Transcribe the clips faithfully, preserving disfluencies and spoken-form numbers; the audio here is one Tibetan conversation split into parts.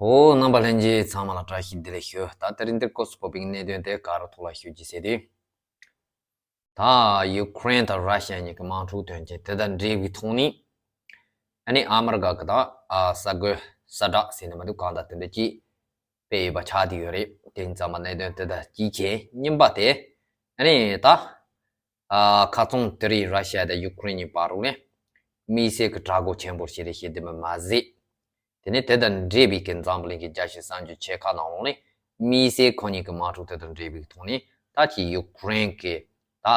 ཨོ། རྣམ་པ་ལྷན་རྒྱས་ཚང་མ་ལ་བཀྲ་ཤིས་བདེ་ལེགས་ཞུ། ད་དེ་རིང་འདིར་སྐོར་སུ་ཕོག་པའི་གནད་དོན་དེ་ག་རུ་ཐོག་ལ་ཞུ་རྒྱུ་ཟེར་དུས། ད་ཡུ་ཀེ་རེན་དང་ར་ཤི་ཡ་གཉིས་ཀྱི་དམག་འཁྲུག་དོན་རྐྱེན་དེ་དང་འབྲེལ་བའི་ཐོག་ནས། ཨ་ནི་ཨ་མི་རི་ཀ་གི་ད་ཨ་གསར་འགོད་གསལ་བསྒྲགས་ཟེར་ན་མི་འདུག་གང་ལྟར་དེ་འདྲ་ཅིག་སྤེལ་ཡོད་པ་ཆགས་བསྡད་ཡོད་རེད། དེ་ཡིན་ཙང་མ་གནད་དོན་དེ་དང་གཅིག་བྱས། གཉིས་པ་དེ། ཨ་ནི་ད་ཨ་ཁ་རྩང་དེ་རིང་ར་ཤི་ཡ་དང་ཡུ་ཀེ་རེན་གཉིས་བར་རུ་ནས་དམིགས་བསལ་གྱི་དྲག་རྒོལ་ཆེན་པོ་ཞིག་རེད་ཞེས་དེ་མིན་མ་ཟད། དེ་ནས་དེ་དང་འབྲེལ་བའི་གི་འཛམ་བུ་གླིང་གི་རྒྱལ་སྤྱིའི་གསར་འགྱུར་ཆེ་ཁག་ནང་ལོགས་ནས་དམིགས་བསལ་ཁོ་གཉིས་ཀྱི་དམག་འཁྲུག་དེ་དང་འབྲེལ་བའི་ཐོག་ནས་ད་ཅིག་ཡུ་ཀེ་རེན་གྱི་ད་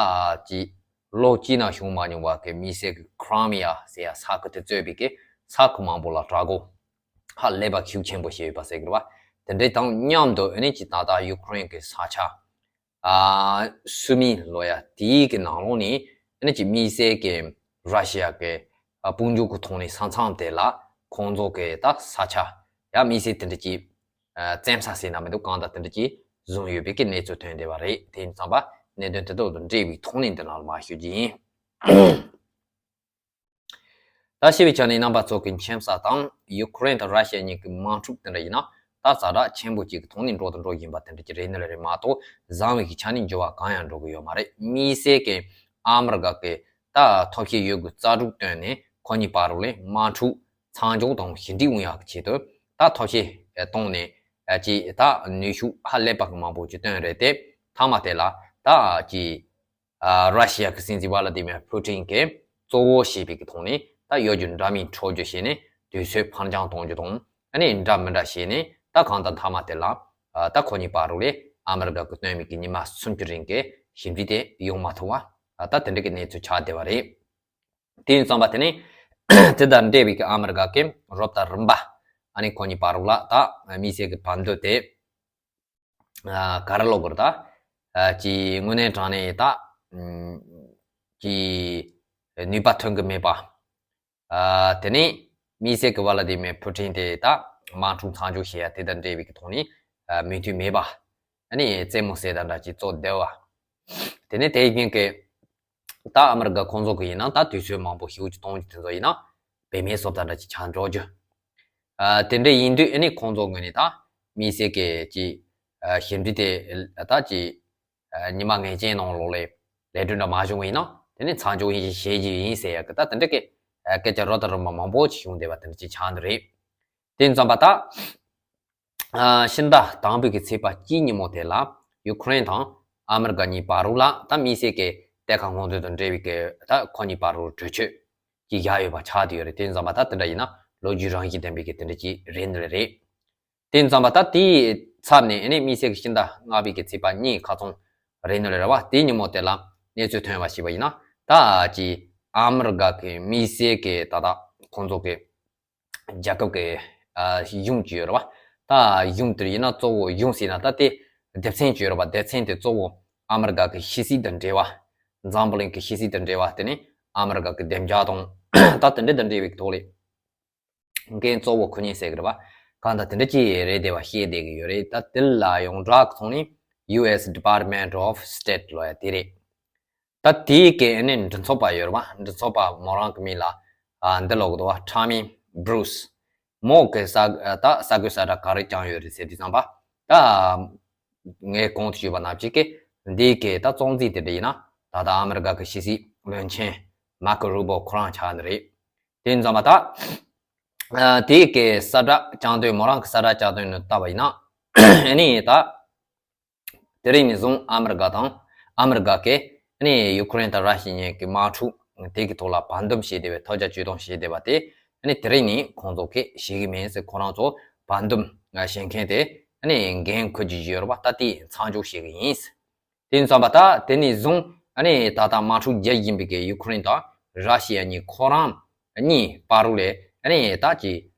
ཅིག་ལོ་གཅིག་ནང་བྱུང་མ་མྱོང་བ་གི་དམིགས་བསལ་གྱི་ཁི་རི་མི་ཡ་ཟེར་ཡ་ས་ཁུལ་དེ་གཙོས་པའི་གི་ས་ཁུལ་མང་པོ་ལ་དྲག་རྒོལ་ཧ་ལས་པ་ཤུགས་ཆེན་པོ་བྱས་ཡོད་པ་ཟེར་གི་རེད་བ། དེ་འདྲའི་དང་མཉམ་དུ་ཨ་ནི་ཅིག་ད་ལྟ་ཡུ་ཀེ་རེན་གྱི་ས་ཆ། ཨ་སུ་མི་ལོ་ཡ་དེའི་གི་ནང་ལོགས་ནས་ཨ་ནི་ཅིག་དམིགས་བསལ་གྱི་ར་ཤི་ཡ་གི་ཨ་དཔུང་འཇུག་གི་ཐོག་ནས་ས་མཚམས་དེ་ལ་ཁོང་ཚོ་གི་ད་ས་ཆ་ཡ་དམིགས་བསལ་དེ་འདྲ་ཅིག་ཨ་བཙན་ས་ཟེར་ན་མི་འདུག་གང་ལྟར་དེ་འདྲ་ཅིག་བཟུང་ཡོད་པའི་གི་གནས་ཚུལ་ཐོན་བསྡད་པ་རེད། དེ་ཡིན་ཙང་པ་གནད་དོན་དེ་དག་དང་འབྲེལ་བའི་ཐོག་ནས་འདི་ནང་ལ་མར་ཞུ་རྒྱུ་ཡིན། ད་ཞི་བའི་ཆ་ནས་རྣམ་པ་ཚོ་གི་མཁྱེན་གསལ་དང་ཡུ་ཀེ་རེན་དང་ར་ཤི་ཡ་གཉིས་ཀྱི་དམག་འཁྲུག་དེ་འདྲ་ཡིན་ན་ད་ཛ་དྲག་ཆེན་པོ་གཅིག་གི་ཐོག་ནས་འགྲོ་དང་འགྲོ་བཞིན་པ་དེ་འདྲ་ཅིག་རེད་ནི་རེད་མ་གཏོགས་བཟང་བའི་གི་ཆ་ནས་འགྱུར་བ་གང་ཡང་འགྲོ་གི་ཡོད་མ་རེད། དམིགས་བསལ་གྱི་ཨ་མི་རི་ཀ་གི་ད་ཐབས་ཤེས་ཡོད་དགུ་རྩལ་སྤྲུགས་བཏོན་ནས་ཁོ་གཉིས་བར་རུ་ལས་དམག་འཁྲུག་མཚམས་འཇོག་དང་ཞི་འགྲིག་ཡོང་ཡག་གི་ཆེད་དུ་ད་ཐབས་ཤེས་བཏོན་ནས་ཅིག་ད་ནུས་ཤུགས་ཧ་ལས་པ་གི་མང་པོ་ཅིག་བཏོན་རེད་དེ། མཐའ་མ་དེ་ལ་ད་ཅིག་ཨ་ར་ཤི་ཡ་གི་སྲིད་འཛིན་ཝ་ལ་ཏི་མེར་ཕུ་ཊིན་གྱིས་གཙོ་བོ་བྱས་པའི་གི་ཐོག་ནས་ད་གཡོ་སྒྱུ་འདྲ་མིན་འཕྲོ་སྒྱུར་བྱས་ནས་དུས་ཚོད་ཕར་འགྱངས་གཏོང་རྒྱུ་དང་། ཨ་ནི་འདྲ་མི་འདྲ་བྱས་ནས་ད་གང་ལྟར་མཐའ་མ་དེ་ལ་ཨ་ད་ཁོ་གཉིས་བར་རུ་ལས་ཨ་མི་རི་ཀ་གི་བཏོན་མི་གི་ཉི་མ་སུམ་ཅུ་རིང་གི་ཞི་འགྲིག་དེ་ཡོང་མ་ཐུབ་པ་ཨ་ད་དེ་འདྲ་གི་གནས་ཚུལ་ཆགས་བསྡད་པ་རེད། དེ་ཡིན་ཙང་པ་དེ་ནས་དེ་དང་འབྲེལ་བའི་གི་ཨ་མི་རི་ཀ་གི་རོབ་དང་རིམ་པ་ཨ་ནི་ཁོ་གཉིས་བར་རུ་ལ་ད་དམིགས་བསལ་གི་བར་འདུམ་དེ། ཨ་ག་རེ་ལབ་དགོས་རེད་ད། ཨ་ཅིག་དངོས་གནས་དྲང་གནས་ད། ཨམ་ཅིག་ནུས་པ་ཐོན་གི་མེད་པ། ཨ་དེ་ནས་དམིགས་བསལ་གི་ཝ་ལ་ཏི་མེར་ཕུ་ཊིན་དེ་ད་དམག་འཁྲུག་མཚམས་འཇོག་བྱེད་ཡ་དེ་དང་འབྲེལ་བའི་གི་ཐོག་ནས་ཨ་མོས་མཐུན་མེད་པ། ཨ་ནི་རྩེད་མོ་རྩེ་དང་འདྲ་ཅིག་བཙོག་བསྡད་པ། དེ་ནས་དེའི་རྐྱེན་གྱིས། ད་ཨ་མི་རི་ཀ་ཁོང་ཚོ་གི་ཡིན་ན་ད་དུས་ཚོད་མང་པོ་ཞེ་པོ་ཅིག་གཏོང་རྒྱུ་དེ་ཚོ་ཡིན་ན་བེད་མེད་བཟོ་ལྟ་འདྲ་ཅིག་ཆགས་འགྲོ་རྒྱུ། ཨ་དེ་འདྲ་ཡིན་དུས་ཨ་ནི་ཁོང་ཚོ་ངོས་ནས་ད་དམིགས་བསལ་གྱི་ཅིག་ཨ་ཞི་འགྲིག་དེ་ད་ཅིག་ཨ་ཉི་མ་ངེས་ཅན་ནང་ལོགས་ལ་ལས་དོན་འདྲ་མ་བྱུང་བ་ཡིན་ན་དེ་ནི་མཚམས་འཇོག་ཡིན་བྱེད་རྒྱུ་ཡིན་ཟེར་ཡ་གི་ད་དེ་འདྲ་གི་ཨ་སྐད་ཆ་རོབ་དང་རིམ་པ་མང་པོ་ཅིག་བྱུང་བསྡད་པ་དེ་འདྲ་ཅིག་ཆགས་འདུག་རེད། དེ་ཡིན་ཙང་པ་ད། ཨ་ཕྱི་ཟླ་དང་པོའི་གི་ཚེས་པ་གཅིག་ཉིན་མོ་དེ་ལ་ཡུ་ཀེ་རེན་དང་ཨ་མི་རི་ཀ་གཉིས་བར་རུ་ལ་ད་དམིགས་བསལ་གྱི་གཏེར་ཁ་སྔོག་འདོན་དང་འབྲེལ་བའི་གི་ད་ཁོ་གཉིས་བར་རུ་གྲོས་ཆོད་ཅིག་བཞག་ཡོད་པ་ཆགས་བསྡད་ཡོད་རེད། དེ་ཡིན་ཙང་མ་ད་དེ་འདྲ་ཡིན་ན་ལོ་རྒྱུས་རང་བཞིན་ལྡན་པའི་གི་དེ་འདྲ་ཅིག་རེད་འདི་རེད། དེ་ཡིན་ཙང་མ་ད་དེའི་ཚབ་ནས་ཨ་ནི་དམིགས་བསལ་གྱི་ཕྱི་ཟླ་ལྔ་པའི་གི་ཚེས་པ་གཉིས་ཁ་ཚོང་རེད་འདི་རེད་བ། དེའི་ཉིན་མོ་དེ་ལ་གནས་ཚུལ་ཐོན་པ་ཞིག་པ་ཡིན་ན་ད་ཅིག་ཨ་མི་རི་ཀ་གི་དམིགས་བསལ་གྱི་ད་ད་ཁོང་ཚོ་གི་རྒྱལ་ཁབ་ཀྱི་ཨ་གཞུང་བཅས་ཡོད་རེད་བ། ད་གཞུང་དེར་ཡིན་ན་གཙོ་བོ་གཞུང་ཟེར་ན་ད་དེ་སྡེ་ཚན་བཅས་ཡོད་རེད་བ། སྡེ་ཚན་དེ་གཙོ་བོ་ཨ་མི་རི་ཀ་གི་ཕྱི་སྲིད་དང་འབྲེལ་བ། འཛམ་བུ་གླིང་གི་ཕྱི་སྲིད་དང་འབྲེལ་བ། དེ་ནས་ཨ་མི་རི་ཀ་གི་བདེ་འཇགས་དང་ད་དེ་འདྲ་དང་འབྲེལ་བའི་ཐོག་ལས་འགན་གཙོ་བོ་ཁོ་གཉིས་ཟེར་གི་རེད་བ། གང་ལྟར་དེ་འདྲ་ཅིག་རེད་བསྡད་པ་ཤེས་བསྡད་ཀྱི་ཡོད་རེད། ད་དེ་ལ་ཡོངས་གྲགས་ཀྱི་ཐོག་ནས་ཡུ་ཨེས་Department of State ལབ་ཡ་དེ་རེད། ད་དེའི་གི་ཨ་ནི་མགྲིན་ཚབ་པ་ཡོད་རེད་བ། མགྲིན་ཚབ་པ་མོ་རང་གི་མིང་ལ་ཨ་འདི་ལབ་གི་འདུག་བ། Tammy Bruce། མོ་གི་གསར་ད་གསར་འགོད་གསལ་བསྒྲགས་ག་རེ་བསྐྱངས་ཡོད་རེད་ཟེར་དུས་ཙམ་པ། ད་ངས་གོང་དུ་ཞུས་པ་ནང་བཞིན་གི་འདིའི་གི་ད་གཙོ་འཛིན་དེ་འདྲ་ཡིན་ན་ད་ལྟ་ཨ་མི་རི་ཀ་གི་ཕྱི་སྲིད་བློན་ཆེན་མར་ཀོ་རུ་བྷོ་ཁོ་རང་ཆགས་ནི་རེད། དེ་ཡིན་ཙམ་པ་ད་ཨ་དེའི་གི་གསལ་བསྒྲགས་བསྐྱངས་དོན། མོ་རང་གི་གསལ་བསྒྲགས་བསྐྱངས་དོན་ནི་ལྟ་བ་ཡིན་ན་ཨ་ནི་ད། དེ་རིང་ནས་བཟུང་ཨ་མི་རི་ཀ་དང་ཨ་མི་རི་ཀ་གིས་ཨ་ནི་ཡུ་ཀེ་རེན་དང་ར་ཤི་ཡ་གཉིས་ཀྱི་དམག་འཁྲུག་དེ་གི་ཐོག་ལ་བར་འདུམ་བྱས་བསྡད་པའི་ཐོབ་རྒྱ་བྱུས་གཏོང་བྱས་བསྡད་པ་དེ་ཨ་ནི་དེ་རིང་ནས་ཁོང་ཚོ་གིས་བྱེད་ཀྱི་མིན་ཟེར། ཁོ་རང་ཚོ་བར་འདུམ་བྱེད་མཁན་དེ་ཨ་ནི་འགན་འཁུར་རྒྱུ་ཡོད་རེད་བ། ད་དེ་མཚམས་འཇོག་བྱེད་ཀྱི་ཡིན། དེ་ཡིན་ཙམ་པ་ད་དེ་ནས་བཟུང་ཨ་ནི་ད་ལྟ་དམག་འཁྲུག་རྒྱག་བཞིན་པའི་གི་ཡུ་ཀེ་རེན་དང་ར་ཤི་ཡ་གཉིས་ཁོ་རང་གཉིས་བར་རུ་ལས་ཨ་ནི་ད་ཀྱི་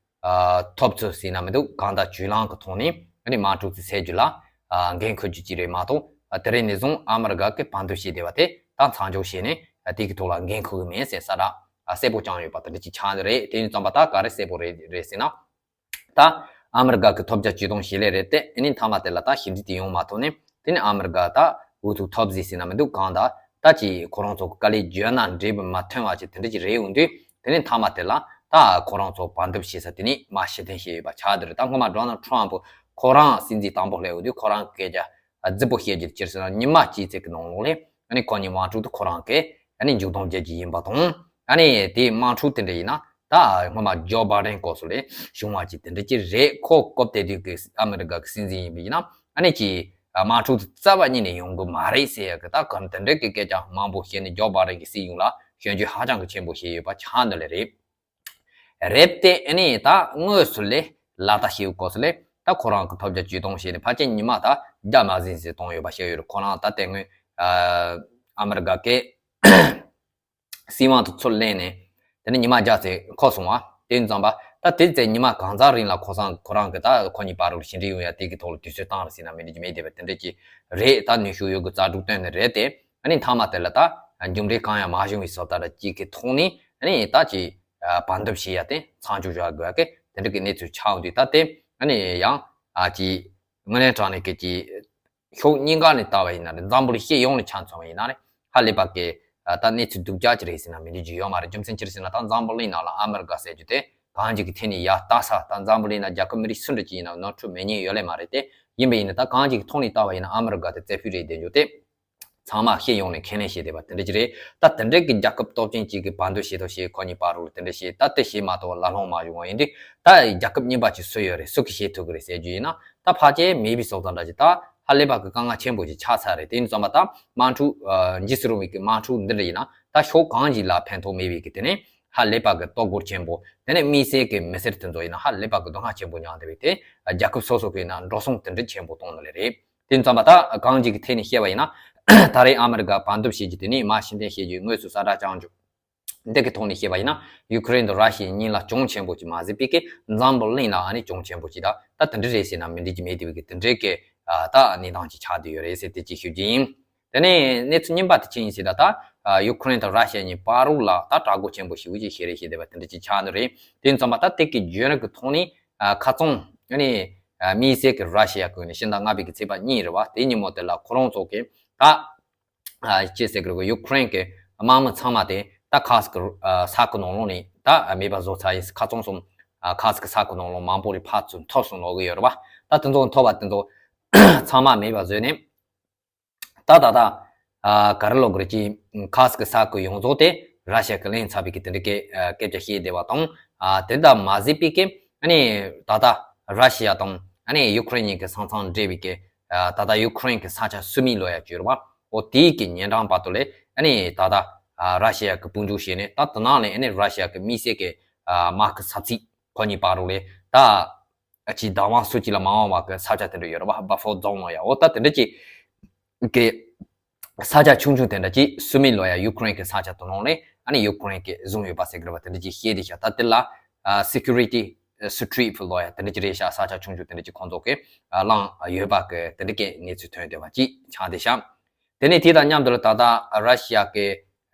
ཨ་ཐོབ་ཚོད་ཟེར་ན་མི་འདུག་གང་ལྟར་བཅུད་ལེན་གྱི་ཐོག་ནས་ཨ་ནི་དམག་འཁྲུག་དེ་སེལ་རྒྱུ་ལ་ཨ་འགན་འཁུར་རྒྱུ་ཅིག་རེད་མ་གཏོགས། ཨ་དེ་རིང་ནས་བཟུང་ཨ་མི་རི་ཀ་གིས་བར་འདུམ་བྱས་བསྡད་པ་དེ་ད་མཚམས་འཇོག་བྱས་ནས་ཨ་དེ་གི་ཐོག་ལ་འགན་འཁུར་གི་མེད་ཟེར་གསལ་བསྒྲགས་ཨ་གསལ་པོ་བསྐྱངས་ཡོད་པ་དེ་འདྲ་ཅིག་ཆགས་ནི་རེད། དེ་ཡིན་ཙམ་པ་ད་ག་རེ་གསལ་པོ་རེད་རེད་ཟེར་ན། ད་ཨ་མི་རི་ཀ་གི་ཐོབ་རྒྱ་བཅུས་གཏོང་བྱེད་ལེ་རེད་དེ། ཨ་ནི་མཐའ་མ་དེ་ལ་ད་ཞི་འགྲིག་དེ་ཡོང་མ་ཐུབ་ནས་དེ་ནི་ཨ་མི་རི་ཀ་ད་འུ་ཐུག་ཐབས་ཟིག་ཟེར་ན་མི་འདུག་གང་ལྟར་ད་ཅིག་ཁོ་རང་ཚོ་གི་དཀའ་ལས་བརྒྱབ་ན་འབྲས་བུ་མ་ཐོན་པ་ཅིག་དེ་འདྲ་ཅིག་རེད་འོང་དུས། དེ་ནི་མཐའ་མ་དེ་ལ་ ད་ཁོ་རང་ཚོ་བར་འདུམ་བྱེད་ས་དེ་ནས་མར་ཕྱིར་འཐེན་བྱས་ཡོད་པ་ཆགས་བསྡད་རེད། ད་སྔོན་མ་Donald Trump ཁོ་རང་སྲིད་འཛིན་དང་པོ་སླེབས་ཡོང་དུས་ཁོ་རང་སྐད་ཆ་རྫིག་པོ་བཤད་རྒྱུ་ཕྱིར་ཟེར་ན། ཉི་མ་གཅིག་ཙམ་གྱི་ནང་ལོགས་ལ་ཨ་ནི་ཁོ་གཉིས་དམག་འཁྲུག་དེ་ཁོ་རང་གིས་ཨ་ནི་མཇུག་སྡོམ་རྒྱག་རྒྱུ་ཡིན་པ་དང་། ཨ་ནི་དེའི་དམག་འཁྲུག་དེ་འདྲ་ཡིན་ན་ད་སྔོན་མ་Joe Biden སྐབས་སུ་ལ་བྱུང་བ་ཅིག་དེ་འདྲ་ཅིག་རེད། ཁོ་སྐབས་དེ་དུས་ཀྱི་ཨ་མི་རི་ཀ་གི་སྲིད་འཛིན་ཡིན་པ་ཡིན་ན་ཨ་ནི་ཅིག་དམག་འཁྲུག་དེ་རྩ་བ་ཉིད་ནས་ཡོང་གི་མ་རེད་ཟེར་ཡག་གི་ད་གང་དེ་འདྲ་གི་སྐད་ཆ་མང་པོ་བཤད་ནས་Joe Biden གི་སྲིད་གཞུང་ལ་སྐྱོན་བརྗོད་ཧ་ཅང་གི་ཆེན་པོ་བྱས་ཡོད་པ་ཆགས་འདི་ལ་རེད། རེད་དེ་ཨ་ནི་ད་དངོས་སུ་ལས་ལག་བསྟར་བྱེད་སྐབས་སུ་ལས་ད་ཁོ་རང་གི་ཐོབ་རྒྱ་ཇུས་གཏོང་བྱས་ནས་ཕལ་ཆེར་ཉི་མ་ད་བརྒྱ་མ་ཟིན་ཟིན་གཏོང་ཡོད་པ་བཤད་ཡོད་རེད། ཁོ་རང་ད་དེ་སྔོན་ཨ་མི་རི་ཀ་གི་སྲིད་དབང་དུ་ཚུར་ལེན་ནས་དེ་ནས་ཉི་མ་བརྒྱ་ཙམ་འཁོར་སོང་བ་དེ་ཙམ་པ། ད་དེ་ཚེ་ཉི་མ་གང་ཙམ་རིང་ལ་ཁོ་སང་ཁོ་རང་གི་ད་ཁོ་གཉིས་བར་དུ་ཕྱི་འབྲེལ་ཡོང་ཡ་དེ་གི་ཐོག་ལ་དུས་ཚོད་བཏང་རེད་ཟེར་ན་མི་འགྲིག་གི་མེད་དེ་བས་དེ་འདྲ་ཅིག་རེད། ད་ནུས་ཤུགས་ཡོད་དགུ་རྩལ་སྤྲུགས་བཏོན་ནས་རེད་དེ། ཨ་ནི་མཐའ་མ་དེ་ལ་ད་མཇུག་འབྲས་གང་ཡང་མ་བྱུང་བའི་བཟོ་ལྟ་ར་གཅིག་གི་ཐོག་ནས་ཨ་ནི་ད་ཅིག་བར་འདུམ་བྱེད་ཡ་དེ་མཚམས་འཇོག་བྱ་དགོས་ཡ་གི་དེ་འདྲ་གི་གནས་ཚུལ་ཆགས་འདུག་ད་དེ་ཨ་ནི་ཡང་ཨ་ཅིག་དངོས་གནས་དྲང་གནས་ཀྱི་ཅིག་ཕྱོགས་གཉིས་ཀ་ནས་ལྟ་བ་ཡིན་ན་རེད། འཛམ་བུ་གླིང་སྤྱི་ཡོངས་ནས་ཆ་མཚོན་པ་ཡིན་ན་རེད། ཧ་ལས་པ་གི་ད་གནས་ཚུལ་སྡུག་ཅག་ཅིག་རེད་ཟེར་ན་མི་འགྲིག་རྒྱུ་ཡོད་མ་རེད། རྒྱུ་མཚན་ཅི་རེད་ཟེར་ན་ད་འཛམ་བུ་གླིང་ནང་ལ་ཨ་མི་རི་ཀ་ཟེར་རྒྱུ་དེ་གང་ཅིག་གི་ཐད་ནས་ཡར་ལྟ་ས། ད་འཛམ་བུ་གླིང་ན་རྒྱལ་ཁབ་མི་རིགས་སུ་འདྲ་ཅིག་ཡིན་ན་ནོར་འཁྲུལ་མེད་མཁན་ཡོད་ལེ་མ་རེད་དེ། ཡིན་པ་ཡིན་ན་ད་གང་ཅིག་གི་ཐོག་ནས་ལྟ་བ་ཡིན་ན་ཨ་མི་རི་ཀ་དེ་རྩེ་ཕུད་རེད་བསྡད་རྒྱུ་དེ་ཚང་མ་སྤྱི་ཡོངས་ནས་ཁས་ལེན་བྱས་བསྡད་པ་དེ་འདྲ་ཅིག་རེད། ད་དེ་འདྲ་གི་རྒྱལ་ཁབ་སྟོབས་ཆེན་གཅིག་གིས་བར་འདུམ་བྱེད་ཐབས་བྱེད། ཁོ་གཉིས་བར་དུ་དེ་འདྲ་བྱེད། ད་དེ་བྱེད་མ་ཐུབ་པ་ལ་ལོང་མ་བྱུང་བ་ཡིན་དུས་ད་རྒྱལ་ཁབ་གཉིས་པ་ཅིག་སུ་ཡོད་རེད། སུ་གིས་བྱེད་ཐུབ་ཀྱི་རེད་ཟེར་རྒྱུ་ཡིན་ན་ད་ཕལ་ཆེར་མེད་པའི་བཟོ་ལྟ་འདྲ་ཅིག་ད་ཧ་ལས་པ་གི་དཀའ་ངལ་ཆེན་པོ་ཅིག་ཆགས་ཚར་རེད། དེ་ཡིན་ཙམ་པ་ད་དམག་འཁྲུག་ཨ་འཇིགས་སུ་རུང་བའི་གི་དམག་འཁྲུག་འདི་འདྲ་ཡིན་ན་ད་ཕྱོགས་གང་ཅིག་ལ་ཕན་ཐོགས་མེད་པའི་གི་དེ་ནས་ཧ་ལས་པ་གི་ལྟོ་གོས་ཆེན་པོ། དེ་ནས་དམིགས་བསལ་གི་མི་སེར་དེ་ཚོ་ཡིན་ན་ཧ་ལས་པ་གི་སྡུག་བསྔལ་ཆེན་པོ་མྱངས་བསྡད་པའི་དེ་རྒྱལ་ཁབ་སོ་སོ་གི་ཡིན་ན་འགྲོ་སོང་དེ་འདྲ་ཆེན་པོ་གཏོང་ནི་ལས་རེད། དེ་ཙམ་པ་ད་གང་ཅིག་གི་ཐད་ནས་བཤད་པ་ཡིན་ན་ད་རེས་ཨ་མི་རི་ཀ་བར་འདུམ་བྱེད་རྒྱུ་དེ་ནས་མར་ཕྱིར་འཐེན་བྱེད་རྒྱུའི་དངོས་སུ་གསལ་བསྒྲགས་བྱུང་རྒྱུ་འདི་གི་ཐོག་ནས་བཤད་པ་ཡིན་ན་ཡུ་ཁུ་རེན་དང་ར་ཤི་ཡ་གཉིས་ལ་གྱོང་ཆེན་པོ་ཅིག་མ་ཟད་པའི་གི་འཛམ་བུ་གླིང་ལ་ཨ་ནི་གྱོང་ཆེན་པོ་ཅིག་ད་ད་དེ་འདྲ་རེད་ཟེར་ན་མི་འགྲིག་གི་མེད་དེ་བའི་གི་དེ་འདྲའི་གི་ད་གནས་སྟངས་ཅིག་ཆགས་བསྡད་ཡོད་རེད་ཟེར་དེ་ཅིག་ཞུ་རྒྱུ་ཡིན། དེ་ནས་གནས་ཚུལ་གཉིས་པ་དེ་ཅི་ཡིན་ཟེར་ན་ད་ཡུ་ཁུ་རེན་དང་ར་ཤི་ཡ་གཉིས་བར་དུ་ལ་ད་དྲག་རྒོལ་ཆེན་པོ་ཞེ་པོ་ཅིག་བྱེད་རེས་བྱེད་བསྡད་པ་དེ་འདྲ་ཅིག་ཆགས་ནི་རེད། དེ་ཙམ་པ་ད་དེ་གི་བརྒྱུད་རིམ་གི་ཐོག་ནས་ཁ་རྩང་ཨ་ནི་དམིགས་བསལ་གི་ར་ཤི་ཡ་གི་ནས་ཕྱི་ཟླ་ལྔ་པའི་གི་ཚེས་པ་གཉིས་རེད་བ། དེ་ཉིན་མོ་དེ་ལ་ཁོ་རང་ཚོ་གི་ད་ཅི་ཟེར་གི་རེད། ཡུ་ཁུ་རེན་གི་དམག་མི་ཚང་མ་དེ་ད་ཁར་སི་ཀི་ས་ཁུལ་ནང་ལོགས་ནས་ད་མེད་པ་བཟོ་ཚར་ཡིན། ཁ་རྩང་སོང་ཁར་སི་ཀི་ས་ཁུལ་ནང་ལོགས་མང་པོ་རེ་ཕར་ཚུར་འཐོར་སོང་ལོག་གི་ཡོད་རེད་བ། ད་དེ་ཚོ་འཐོར་བ་དེ་ཚོ་ཚང་མ་མེད་པ་བཟོས་ནས་ད་ད་ད་ག་རེ་ལབ་དགོས་རེད། ཅིག་ཁར་སི་ཀི་ས་ཁུལ་ཡོངས་རྫོགས་དེ་ར་ཤི་ཡ་གིས་ལེན་ཚར་བའི་གི་དེ་འདྲ་སྐད་སྐད་ཆ་བཤད་བསྡད་པ་དང་། དེ་དང་མ་ཟད་པའི་གི་ཨ་ནི་ད་ལྟ་ར་ཤི་ཡ་དང་ཨ་ནི་ཡུ་ཁུ་རེན་གཉིས་ཀྱི་ས་མཚམས་འབྲེལ་བའི་གི་ད་ལྟ་ཡུ་ཁུ་རེན་གྱི་ས་ཆ་སུ་མི་ལོ་ཡ་བརྗོད་རེད་བ། འོ་དེའི་གི་ཉེ་འགྲམ་བར་དུ་ལས་ཨ་ནི་ད་ལྟ་ར་ཤི་ཡ་གི་དཔུང་འཇུག་བྱས་ནས་ད་དེ་ནང་ལས་ཨ་ནི་ར་ཤི་ཡ་གི་དམིགས་བསལ་གི་དམག་གི་ས་ཚིགས་ཁོ་གཉིས་བར་དུ་ལས་ད་ཅིག་བདག་དབང་སུ་གཅིག་ལ་མ་འོངས་པ་གི་ས་ཆ་དེ་འདྲ་ཡོད་རེད་བ། བྷ་ཕར་ཛོན་ལབ་ཡ། འོ་ད་དེ་འདྲ་ཅིག་གི་ས་ཆ་ཆུང་ཆུང་དེ་འདྲ་ཅིག་སུ་མི་ལོ་ཡ་ཡུ་ཁུ་རེན་གི་ས་ཆ་དེ་ནང་ལས་ཨ་ནི་ཡུ་ཁུ་རེན་གི་བཟུང་ཡོད་པ་ཟེར་གི་རེད་བ། དེ་འདྲ་ཅིག་བཤད་དེ་ཤག་ད་དེ་ལ་security strip ལབ་ཡ་དེ་འདྲ་ཅིག་རེད་ཤག་ས་ཆ་ཆུང་ཆུང་དེ་འདྲ་ཅིག་ཁོང་ཚོ་གི་བླངས་ཡོད་པ་གི་དེ་འདྲ་གི་གནས་ཚུལ་ཐོན་བསྡད་པ་ཅིག་ཆགས་བསྡད་ཤག་དེ་ནས་དེ་དང་མཉམ་དུ་ལ་ད་ལྟ་ར་ཤི་ཡ་གི་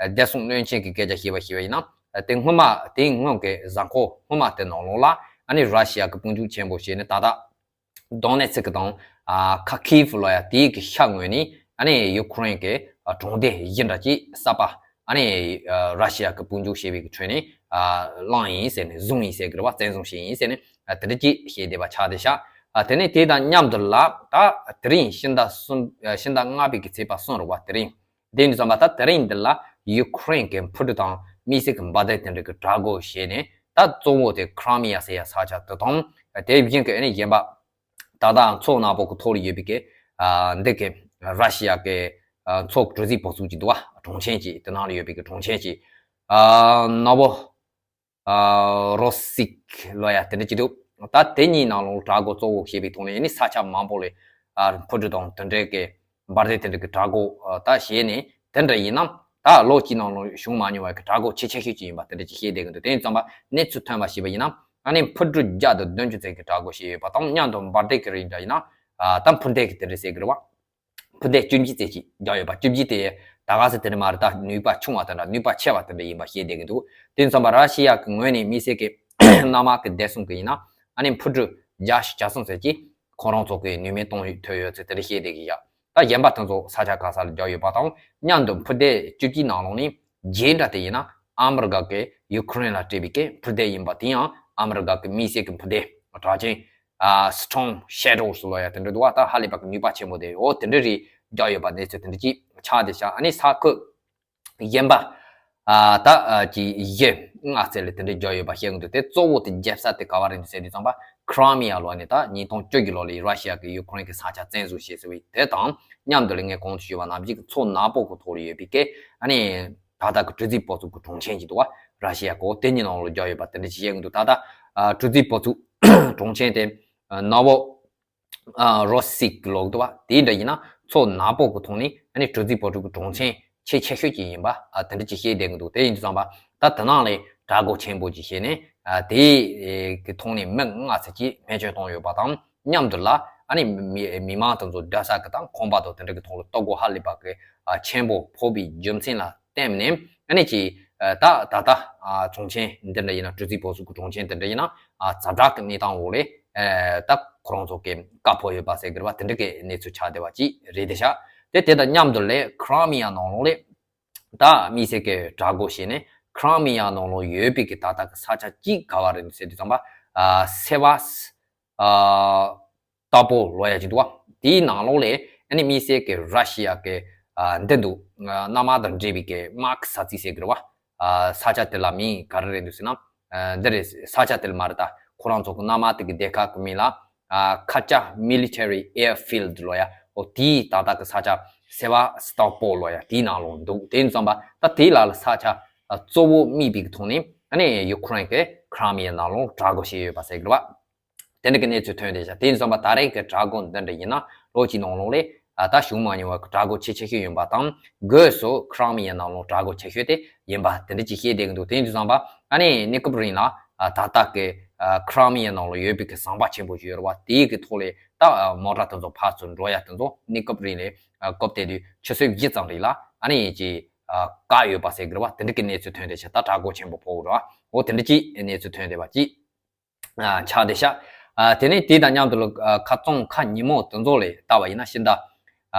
བདེ་སྲུང་བློན་ཆེན་གྱི་སྐད་ཆ་བཤད་པ་ཞིག་ཡིན་ན། དེ་སྔོན་མ་དེའི་སྔོན་གྱི་གཟའ་འཁོར་སྔོན་མ་དེ་ནང་ལོགས་ལ་ཨ་ནི་ར་ཤི་ཡ་གི་དཔུང་འཇུག་ཆེན་པོ་བྱས་ནས་ད་ལྟ་དོ་ནེ་ཚིག་དང་ཁ་ཁིབ་ལབ་ཡ་དེའི་གི་ཤར་ངོས་ནས་ཨ་ནི་ཡུ་ཁུ་རེན་གྱི་གྲོང་སྡེ་བཞི་འདྲ་ཅིག་གསར་པ་ཨ་ནི་ར་ཤི་ཡ་གི་དཔུང་འཇུག་བྱས་པའི་གི་ཁྲོད་ནས་བླངས་ཡིན་ཟེར་ནས་བཟུང་ཡིན་ཟེར་གི་རེད་བ། བཙན་བཟུང་བྱས་ཡིན་ཟེར་ནས་དེ་འདྲ་ཅིག་བཤད་བསྡད་པ་ཆགས་བསྡད་ཤག་དེ་ནས་དེ་དང་མཉམ་དུ་ལ་ད་དེ་རིང་ཕྱི་ཟླ་གསུམ་ཕྱི་ཟླ་ལྔ་པའི་གི་ཚེས་པ་གསུམ་རེད་བ། དེ་རིང་དེ་ཡིན་དུས་ཙམ་པ་ད་དེ་རིང་འདི་ལ་ཡུ་ཁུ་རེན་གྱི་འཕུར་གྲུ་དང་དམིགས་བསལ་གྱི་འབར་མདེལ་དེ་འདྲ་གི་དྲག་རྒོལ་བྱས་ནས་ད་གཙོ་བོ་དེ་ཁྲི་མི་ཡ་ཟེར་ཡ་ས་ཆ་དེ་དང་། དེ་བཞིན་གྱི་ཨ་ནི་གཞན་པ་ད་ལྟ་མཚོ་ནག་པོ་གི་ཐོག་ལ་ཡོད་པའི་གི་འདི་གི་ར་ཤི་ཡ་གི་མཚོ་གྲུ་གཟིངས་སྦུག་ཙུག་ཅིག་འདུག་བ། གྲོང་ཆེན་ཅིག་དེ་ནང་ལ་ཡོད་པའི་གི་གྲོང་ཆེན་ཅིག་ནོ་བོ་རོ་སིག་ལབ་ཡ་དེ་འདྲ་ཅིག་འདུག་ད་དེ་གཉིས་ནང་ལོགས་དྲག་རྒོལ་གཙོ་བོ་བྱས་པའི་ཐོག་ནས་ཨ་ནི་ས་ཆ་མང་པོ་ལ་འཕུར་གྲུ་དང་དེ་འདྲའི་གི་འབར་མདེལ་དེ་འདྲ་གི་དྲག་རྒོལ་ད་བྱས་ནས་དེ་འདྲ་ཡིན་ན་ད་ལོ་གཅིག་ནང་ལོགས་བྱུང་མ་མྱོང་བའི་གི་དྲག་རྒོལ་ཆེ་ཆེ་ཤོས་ཅིག་ཡིན་པ་དེ་འདྲ་ཅིག་བཤད་བསྡད་ཀྱི་འདུག་དེ་ཡིན་ཙམ་པ་གནས་ཚུལ་ཐོན་པ་ཞིག་པ་ཡིན་ན་ཨ་ནི་འཕུར་གྲུ་བརྒྱ་དང་བདུན་ཅུ་ཙམ་གྱི་དྲག་རྒོལ་བྱས་ཡོད་པ་དང་མཉམ་དུ་འབར་མདེལ་གྱི་རིགས་འདྲ་ཡིན་ན་ད་འཕུར་མདེལ་གྱི་དེ་འདྲ་ཟེར་གྱི་རེད་བ། འཕུར་མདེལ་བཅུ་གཅིག་ཙམ་ཅིག་བརྒྱབ་ཡོད་པ། བཅུ་གཅིག་དེ་ད་ག་ས་དེ་འདྲ་མ་རེད། ད་ནུས་པ་ཆུང་བ་དེ་འདྲ་ནུས་པ་ཆེ་བ་དེ་འདྲ་ཡིན་པ་བཤད་བསྡད་ཀྱི་འདུག་དེ་ཙམ་པ་ར་ཤི་ཡ་གི་ངོས་ནས་དམིགས་བསལ་གྱི་གནམ་དམག་གི་བདེ་སྲུང་གི་ཡིན་ན་ཨ་ནི་འཕུར་གྲུ་བརྒྱ་ཞིག་བརྒྱ་གསུམ་ཙམ་ཅིག་ཁོ་རང་ཚོ་གི་ནུས་མེད་གཏོང་ཐུབ་ཡོད་ཚུལ་དེ་འདྲ་བཤད་བསྡད་ཀྱི་ཡ། ད་གཞན་པ་དེ་ཚོ་ས་ཆ་ག་ས་ལ་བརྒྱབ་ཡོད་པ་དང་མཉམ་དུ་འཕུར་མདེལ་བཅུ་གཅིག་ནང་ལོགས་ནས་རྒྱན་འདྲ་དེ་ཡིན་ན་ ཨ་མི་རི་ཀ་གི་ཡུ་ཁུ་རེན་ལ་སྤྲད་པའི་གི་འཕུར་མདེལ་ཡིན་པ། དེ་ཡང་ཨ་མི་རི་ཀ་གི་དམིགས་བསལ་གྱི་འཕུར་མདེལ་གྲགས་ཅན་ཨ་Storm Shadows་ལོ་ཡ་དེ་འདྲ་འདུག་བ། ད་ཧ་ལས་པ་གི་ནུས་པ་ཆེན་པོ་དེ་འོ་དེ་འདྲ་རེད་རྒྱག་ཡོད་པ་གནས་ཚུལ་དེ་འདྲ་ཅིག་ཆགས་བསྡད་ཤག་ཨ་ནི་ས་ཁུལ་གཞན་པ་ཨ་ད་ཨ་ཀྱི་གཞི་ལྔ་ཙམ་ལ་དེ་འདྲ་རྒྱག་ཡོད་པ་བཤད་གི་འདུག་དེ་གཙོ་བོ་དེ་རྒྱབ་ས་དེ་ག་བ་རེད་འདུག་ཟེར་དུས་ཙམ་པ་Crimea་ལོ་ནས་ད་ཉིས་སྟོང་བཅུ་བཞི་ལོ་ལ་ར་ཤི་ཡ་གི་ཡུ་ཁུ་རེན་གི་ས་ཆ་བཙན་བཟུང་བྱས་ཟེར་བའི་དེ་དང་མཉམ་དུ་ལ་ངས་གོང་དུ་ཞུས་པ་ནང་བཞིན་གྱི་མཚོ་ནག་པོ་གི་ཐོག་ལ་ཡོད་པའི་གི་ཨ་ནི་ད་ལྟ་གི་གྲུ་གཟིངས་སྤོ་ཚོགས་ཀྱི་གྲོང་ཁྱེར་ཅིག་འདུག་བ། ར་ཤི་ཡ་གོ་དེ་གཉིས་ནང་ལ་རྒྱག་ཡོད་པ་དེ་འདྲ་ཅིག་བཤད་གི་འདུག་ད་ལྟ་ཨ་གྲུ་གཟིངས་སྤོ་ཚོགས་གྲོང་ཁྱེར་དེ་ནོ་ཝོ་ཨ་རོ་སིག་ལོག་འདུག་བ། དེའི་འདྲ་ཡིན་ན་མཚོ་ནག་པོ་གི་ཐོག་ནས་ཨ་ནི་གྲུ་གཟིངས་སྤོ་ཚོགས་ཀྱི་གྲོང་ཁྱེར་ཆེས་ཆེ་ཤོས་ཅིག་ཡིན་པ་ཨ་དེ་འདྲ་ཅིག་བཤད་བསྡད་གི་འདུག་དེ་ཡིན་དུས་ཙམ་པ་ད་དེ་ནང་ལས་གྲལ་འགོ་ཆེན་པོ་ཅིག་བྱས་ནས་ཨ་དེའི་གི་ཐོག་ནས་མི་ལྔ་ཙམ་ཅིག་རྨས་སྐྱོན་བཏང་ཡོད་པ་དང་མཉམ་དུ་ལ་ཨ་ནི་མི་མི་མང་དེ་ཚོ་བསྡད་ས་གི་དང་ཁང་པ་དང་དེ་འདྲ་གི་ཐོག་ལ་ལྟོ་གོས་ཧ་ལས་པ་གི་ཨ་ཆེན་པོ་ཕོག་པའི་རྒྱུ་མཚན་ལ་བརྟེན་ནས་ཨ་ནི་ཅིག་ཨ་ད་ད་ལྟ་ཨ་གྲོང་ཁྱེར་འདི་འདྲ་ཡིན་ན་གྲུ་གཟིངས་སྤོ་ཚོགས་ཀྱི་གྲོང་ཁྱེར་འདི་འདྲ་ཡིན་ན་ཨ་ཛ་དྲག་གི་གནས་སྟངས་འོག་ལས་ཨ་ད་ཁོ་རང་ཚོ་གི་བཀའ་ཕོག་ཡོད་པ་ཟེར་གི་རེད་བ། དེ་འདྲ་གི་གནས་ཚུལ་ཆགས་བསྡད་པ་ཅིག་རེད་དེ་ཤག་དེ་དེ་དང་མཉམ་དུ་ལས་Crimea་ནང་ལོགས་ལས་ད་དམིགས་བསལ་གྱི་གྲལ་འགོ་བྱས་ནས་Crimea་ནང་ལོགས་ཡོད་པའི་གི་ད་ལྟ་གི་ས་ཆ་གཅིག་ག་བ་རེད་ཟེར་དུས་ཙམ་པ་ཨ་Sevastopol་ལོ་ཡ་ཅིག་འདུག་བ། དེའི་ནང་ལོགས་ལས་ཨ་ནི་དམིགས་བསལ་གྱི་ར་ཤི་ཡ་གི་ཨ་འདི་འདུག་གནམ་དབྱར་དང་འབྲེལ་བའི་གི་དམག་ས་ཚིགས་ཟེར་གི་རེད་བ། ཨ་ས་ཆ་དེ་ལ་མིང་ག་རེ་རེད་འདུག་ཟེར་ན། ཨ་འདི་རེད། ས་ཆ་དེ་ལ་མ་རེད། ད་ཁོ་རང་ཚོ་གི་གནམ་དམག་དེ་གི་སྡེ་ཁག་གི་མིང་ལ་ཨ་Katyn Military Airfield་ལོ་ཡ། འོ་དེའི་ད་ལྟ་གི་ས་ཆ་Sevastopol་ལོ་ཡ་དེའི་ནང་ལོགས་འདུག་དེ་ཡིན་ཙམ་པ་ད་དེའི་ལ་ལ་ས་ཆ་ཨ་གཙོ་བོ་དམིགས་པའི་གི་ཐོག་ནས་ཨ་ནི་ཡུ་ཁུ་རེན་གི་Crimea་ནང་ལོགས་གྲལ་འགོ་བྱས་ཡོད་པ་ཟེར་གི་རེད་བ། དེ་འདྲ་གི་གནས་ཚུལ་ཐོན་བསྡད་ཤག་དེ་ཡིན་ཙམ་པ་ད་རེས་ཀྱི་གྲལ་འགོ་འདི་འདྲ་ཡིན་ན་ལོ་གཅིག་ནང་ལོགས་ལས་ཨ་ད་བྱུང་མ་མྱོང་བ་གི་གྲལ་འགོ་ཆེས་ཆེ་ཤོས་ཡིན་པ་དང་སྒོས་སུ་Crimea་ནང་ལོགས་གྲལ་འགོ་ཆེ་ཤོས་དེ་ཡིན་པ་དེ་འདྲ་ཅིག་བཤད་བསྡད་ཀྱི་འདུག་དེ་ཡིན་དུས་ཙམ་པ་ཨ་ནི་གནས་སྐབས་རིང་ལ་ཨ་ད་ལྟ་གི་ཨ་Crimea་ནང་ལོགས་ཡོད་པའི་གི་ཟམ་པ་ཆེན་པོ་ཞིག་ཡོད་རེད་བ། དེའི་གི་ཐོག་ལས་ད་ཨ་མོ་ཊ་དེ་ཚོ་ཕར་ཚུར་འགྲོ་ཡ་དེ་ཚོ་གནས་སྐབས་རིང་ལས་ཨ་སྐབས་དེ་དུས་ཆུ་ཚོད་བཞི་ཙམ་རིང་ལ་ཨ་ནི་ཅིག་ཨ་བཀག་ཡོད་པ་ཟེར་གི་རེད་བ། དེ་འདྲ་གི་གནས་ཚུལ་ཐོན་བསྡད་ཤག་ད་གྲལ་འགོ་ཆེན་པོ་ཕོག་རེད་བ། འོ་དེ་འདྲ་ཅིག་གནས་ཚུལ་ཐོན་བསྡད་པ་ཅིག་ཨ་ཆགས་བསྡད་ཤག་ཨ་དེ་ནས་དེ་དང་མཉམ་དུ་ལ་ཨ་ཁ་རྩང་ཁ་ཉིན་མོ་དེ་ཚོ་ལ་ལྟ་བ་ཡིན་ན་ཕྱི་ཟླ་ཨ་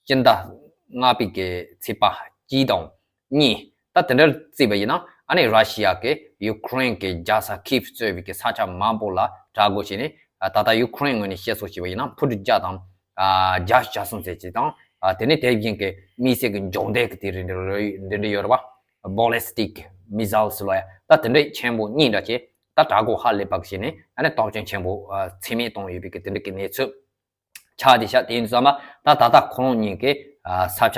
ཕྱི་ཟླ་ལྔ་པའི་གི་ཚེས་པ་གཅིག་དང་གཉིས་ད་དེ་འདྲ་བརྩིས་པ་ཡིན་ན་ཨ་ནི་ར་ཤི་ཡ་གི་ཡུ་ཁུ་རེན་གི་རྒྱལ་ས་ཁིབ་གཙོས་པའི་གི་ས་ཆ་མང་པོ་ལ་གྲལ་འགོ་བྱས་ནས་ཨ་ད་ལྟ་ཡུ་ཁུ་རེན་ངོས་ནས་བཤད་སྲོལ་བྱས་པ་ཡིན་ན་ཕུ་ཊི་བརྒྱ་དང་ཨ་བརྒྱད་ཅུ་གྱ་གསུམ་ཟེར་གྱི་དང་ཨ་དེ་ནས་དེ་བཞིན་གྱི་དམིགས་བསལ་གྱི་མགྱོགས་འདེད་ཀྱི་དེ་རིགས་འདི་འདྲ་ཡོད་རེད་བ། Ballistic Missiles་ལོ་ཡ་ད་དེ་འདྲའི་ཆེན་པོ་གཉིས་འདྲ་བྱས་ད་གྲལ་འགོ་ཧ་ལས་པ་བྱས་ནས་ཨ་ནི་སྟོབས་ཆེན་ཆེན་པོ་ཨ་ཚད་མེད་གཏོང་ཡོད་པའི་གི་དེ་འདྲ་གི་གནས་ཚུལ་ཆགས་བསྡད་ཤག་དེ་ཡིན་དུས་ཙམ་པ་ད་ད་ལྟ་ཁོ་རང་གཉིས་ཀྱི་ཨ་ས་ཆ་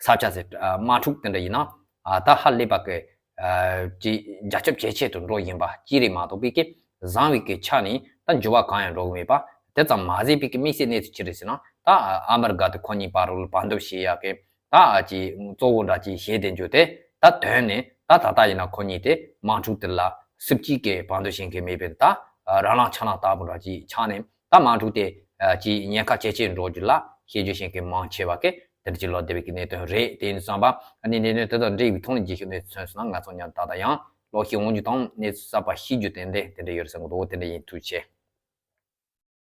ས་ཆ་ཟེར་ཨ་དམག་འཁྲུག་དེ་འདྲ་ཡིན་ན་ཨ་ད་ཧ་ལས་པ་གི་ཨ་ཅིག་རྒྱ་ཁྱབ་ཇེ་ཆེ་དུ་འགྲོ་བཞིན་པ་ཅིག་རེད་མ་གཏོགས་པའི་གི་བཟང་བའི་གི་ཆ་ནས་ད་འགྱུར་བ་གང་ཡང་འགྲོ་གི་མེད་པ། དེ་ཙམ་མ་ཟད་པའི་གི་དམིགས་བསལ་གནས་ཚུལ་ཅི་རེད་ཟེར་ན་ད་ཨ་མི་རི་ཀ་དེ་ཁོ་གཉིས་བར་ལ་བར་འདུམ་བྱེད་ཡག་གི་ད་ཨ་ཅིག་གཙོ་བོ་འདྲ་ཅིག་བྱེད་བསྡད་རྒྱུ་དེ་ད་དོན་ནས་ད་ད་ལྟ་ཡིན་ན་ཁོ་གཉིས་དེ་དམག་འཁྲུག་དེ་ལ་སུབ་ཅིག་གི་བར་འདུམ་བྱེད་མཁན་མེད་པའི་ད་རང་ལངས་ཆ་ལངས་ལྟ་བུ་འདྲ་ཅིག་ཆགས་ནས་ད་དམག་འཁྲུག་དེ་ཨ་ཅིག་ཉེན་ཁ་ཇེ་ཆེར་འགྲོ་རྒྱུ་ལ་བྱེད་རྒྱུ་བྱེད་མཁན་མང་ཆེ་བ་གི་དེ་འདྲ་ཅིག་ལོག་བསྡད་པའི་གི་གནད་དོན་རེད། དེ་ཡིན་དུས་ཙམ་པ་ཨ་ནི་གནད་དོན་དེ་དང་འབྲེལ་བའི་ཐོག་ནས་རྒྱས་ཤོག་གནས་ཚུལ་མཚོན་སོང་ན་ང་ཚོ་མཉམ་དུ་ད་ལྟ་ཡང་ལོག་ཤེས་འོང་རྒྱུ་དང་གནས་ཚུལ་གསར་པ་ཤེས་རྒྱུ་ཏན་ཏན་དེ་འདྲ་ཡོད་རེད་བསམ་གི་འདུག་དེ་འདྲ་ཡིན། ཐུགས་རྗེ་ཆེ།